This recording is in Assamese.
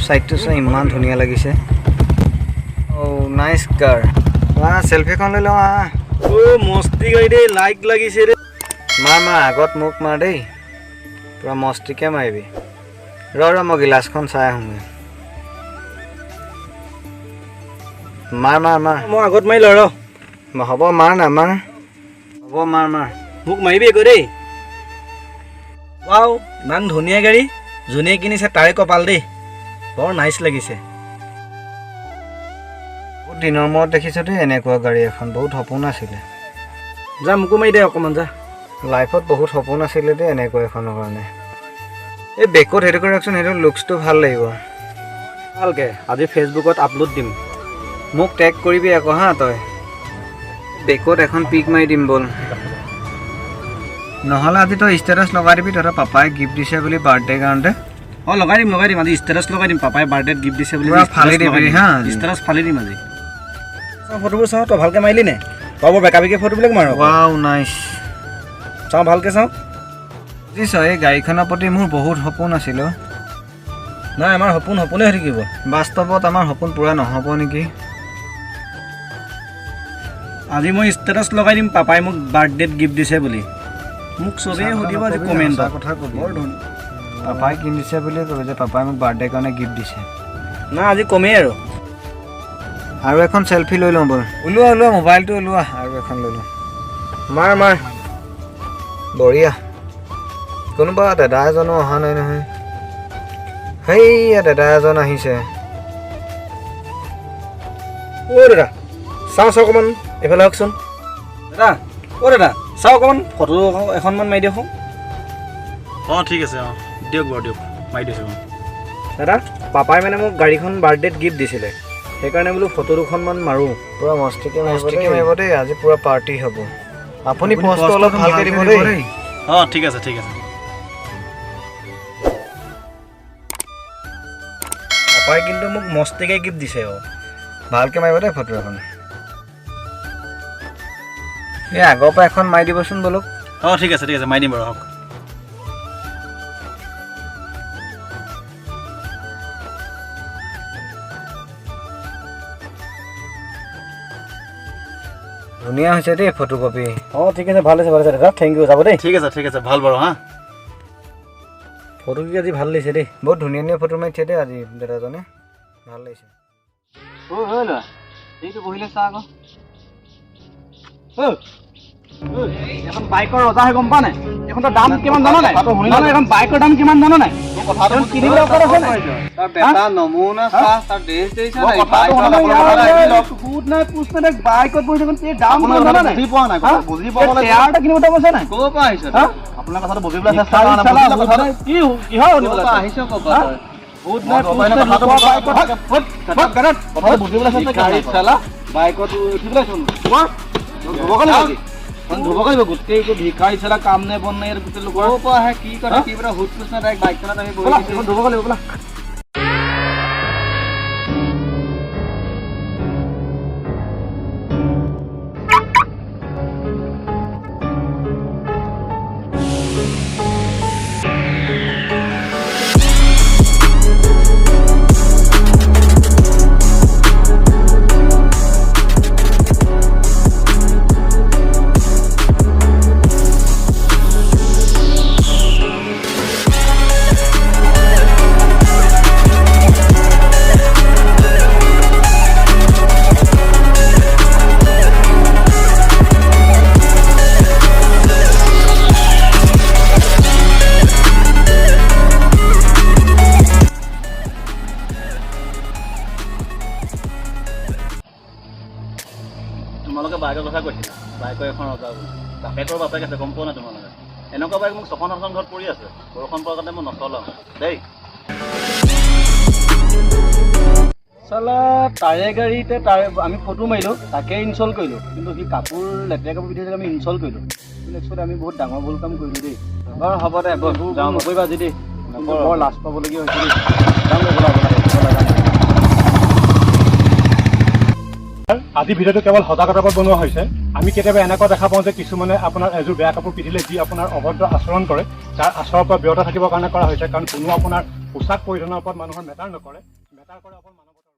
ছাইডটো চোৱা, ইমান ধুনীয়া লাগিছে। অ' নাইচ কাৰ। আহ, চেলফি এখন লৈ লওঁ, আহ। অ' মস্তি গাড়ী দেই, লাইক লাগিছে দেই। মাৰ মাৰ, আগত মোক মাৰ দেই। পূৰা মস্তিকে মাৰিবি। ৰ ৰ, মই গিলাচখন চাই আহোঁগৈ। মাৰ মাৰ মাৰ। মই আগত মাৰি লওঁ, ৰ। হ'ব, মাৰ না, মাৰ। হ'ব, মাৰ মাৰ। মোক মাৰিবি আকৌ দেই। ৱাও, ইমান ধুনীয়া গাড়ী! যোনে কিনিছে তাৰে কপাল দেই, বৰ নাইচ লাগিছে। বহুত দিনৰ মূৰত দেখিছোঁ দেই এনেকুৱা গাড়ী এখন। বহুত সপোন আছিলে। যা, মোকো মাৰি দে অকণমান, যা। লাইফত বহুত সপোন আছিলে দেই এনেকুৱা এখনৰ কাৰণে। এই বেকত সেইটো কৰি ৰাখচোন, সেইটো লুকচটো ভাল লাগিব। ভালকে আজি ফেচবুকত আপলোড দিম। মোক টেগ কৰিবি আকৌ হা তই। বেকত এখন পিক মাৰি দিম ব'ল। নহ'লে আজি তই ষ্টেটাছ লগাই দিবি, তহঁতৰ পাপাই গিফ্ট দিছে বুলি বাৰ্থডে কাৰণতে। অঁ, লগাই দিম, লগাই দিম। আজি ষ্টেটাছ লগাই দিম, পাপাই বাৰ্থডেত গিফ্ট দিছে বুলি। পুৰা ফালি দিবি হা আজি। ষ্টেটাছ ফালি দিম আজি। চাওঁ, ফটোবোৰ চাওঁ। তই ভালকে মাৰিলি নে? তই বৰ বেকা বেকি ফটোবিলাক মাৰ আকৌ। Wow, nice. চাওঁ, ভালকে চাওঁ। বুজিছ, এই গাড়ীখনৰ প্ৰতি মোৰ বহুত সপোন আছিল অ'। নাই, আমাৰ সপোন সপোনে হৈ থাকিব। বাস্তৱত আমাৰ সপোন পূৰা নহ'ব নেকি? আজি মই ষ্টেটাছ লগাই দিম, পাপাই মোক বাৰ্থডেত গিফ্ট দিছে বুলি। মোক চবেই সুধিব আজি নকবি, কমেণ্টত। সঁচা কথা কবি। বৰ ধুনীয়া। পাপাই কিনি দিছে বুলিয়ে কবি যে পাপাই মোক বাৰ্থডে কাৰণে গিফ্ট দিছে। না, আজি কমেই আৰু। আৰু এখন চেলফি লৈ লওঁ ব'ল। ওলোৱা ওলোৱা, মোবাইলটো ওলোৱা, আৰু এখন লৈ লওঁ। মাৰ মাৰ। বঢ়িয়া। কোনোবা দাদা এজনো অহা নাই নহয়। সেইয়া দাদা এজন আহিছে। অ' দাদা, চাওঁ চাওঁ, অকণমান এইফালে আহকচোন দাদা। অ' দাদা, চাওঁ, অকণমান ফটো এখনমান মাৰি দিয়কচোন। অঁ, ঠিক আছে, অঁ, দিয়ক বাৰু, দিয়ক, মাৰি দিছোঁ অঁ। দাদা, পাপাই মানে মোক গাড়ীখন বাৰ্থডেত গিফ্ট দিছিলে, সেইকাৰণে বোলো ফটো দুখনমান মাৰোঁ। পুৰা মস্তিকে মস্তিকে মাৰিব দেই, আজি পুৰা পাৰ্টি হ'ব। আপুনি পষ্টটো অলপ ভালকে দিব দেই। অঁ, ঠিক আছে, ঠিক আছে। পাপাই কিন্তু মোক মস্তিকে গিফ্ট দিছে অঁ। ভালকে মাৰিব দেই ফটো এখন। এই আগৰ পৰা এখন মাৰি দিবচোন বোলো। অঁ, ঠিক আছে, ঠিক আছে, মাৰি দিম বাৰু, আহক। ধুনীয়া হৈছে দেই ফটো কপি। অঁ, ঠিক আছে, ভাল হৈছে, ভাল হৈছে দাদা, thank U, যাব দেই। ঠিক আছে, ঠিক আছে, ভাল বাৰু হা। ফটো কি আজি ভাল লাগিছে দেই। বহুত ধুনীয়া ধুনীয়া ফটো মাৰিছে দেই আজি দাদাজনে, ভাল লাগিছে। অ' হৈ লোৱা, এইটো বহিলে চা আকৌ। এখন বাইকৰ ৰজা হৈ গম পোৱা নাই? এইখনৰ দাম কিমান জান নাই? নহয়, এখন বাইকৰ দাম কিমান জান নাই? এখন কিনিবলৈ অকণ আছে নাই? তাৰ বেটা নমুনা চা, তাৰ ড্ৰেছ দেখিছা নাই? সুত নাই, পোচ নাই, বাইকত বহি থাকোঁ, এই দাম কিমান জান নাই? বুজি পোৱা নাই, হা? বুজি পাব এই টেয়াৰ এটা কিনিব দাম আছে নাই? ক'ৰ পৰা আহিছ? হা? আপোনাৰ কথাটো বুজিবলৈ চেষ্টা কৰা নাই, চালা, বুজিলে সুত কথাটো নাই, কি কিহৰ ক'ৰ শুনিবলৈ পৰা আছে? আহিছ, ক'ৰ পৰা হা? তই? সুত নাই, মই পোচ নাই, কথাটো লোকৰ বুজি বাইকত কথাটো সুত, বুজিবলৈ চেষ্টা কৰা গাড়ী নাই। চালা, বাইকত উঠি পেলাই চোন। কোৱা? ধুব লাগিব আজি। ধুব লাগিব, গোটেই ভিখাৰী চালা, কাম নাই বন নাই গোটেই লোকৰ। ক'ৰ পৰা আহে, কি কথা হা? কি কথা সোধ পোছ নাই, ডাইৰেক্ট বাইকখনত আমি বহি ব'লা, দিছোঁ। এখন ধুব লাগিব, ব'লা। তোমালোকে বাইকৰ কথা কৈছিলা, বাইকৰ এখন ৰজা বুলি। বাপেকৰ বাপেক আছে, গম পোৱা নাই তোমালোকে? এনেকুৱা বাইক মোক ছখন সাতখন ঘৰত পৰি আছে, বৰষুণ পৰাৰ কাৰণে মই নচলাওঁ দেই। চালা, তাৰে গাড়ীতে তাৰে আমি ফটো মাৰিলোঁ, তাকে ইনষ্টল কৰিলোঁ, কিন্তু সি কাপোৰ লেতেৰা কাপোৰ পিন্ধি আমি ইনষ্টল কৰিলোঁ, কিন্তু একচুৱেলি আমি বহুত ডাঙৰ ভুল কাম কৰিলোঁ দেই। বাৰু, হ'ব দে, ব'ল। এইবোৰ যাওঁ। নকৰিবা আজি দেই, কিন্তু নকৰোঁ। বৰ লাজ পাবলগীয়া হৈছে দেই। যাওঁ দে, ব'লা ব'লা ব'লা, যাওঁ। আজি ভিডিঅ'টো কেৱল সজাগতাৰ ওপৰত বনোৱা হৈছে। আমি কেতিয়াবা এনেকুৱা দেখা পাওঁ যে কিছুমানে আপোনাৰ এযোৰ বেয়া কাপোৰ পিন্ধিলে যি আপোনাৰ অভদ্ৰ আচৰণ কৰে, তাৰ আচৰণৰ পৰা বিৰত থাকিবৰ কাৰণে কৰা হৈছে, কাৰণ কোনো আপোনাৰ পোছাক পৰিধানৰ ওপৰত মানুহৰ মেটাৰ নকৰে, মেটাৰ কৰে অকল মানৱতাৰ।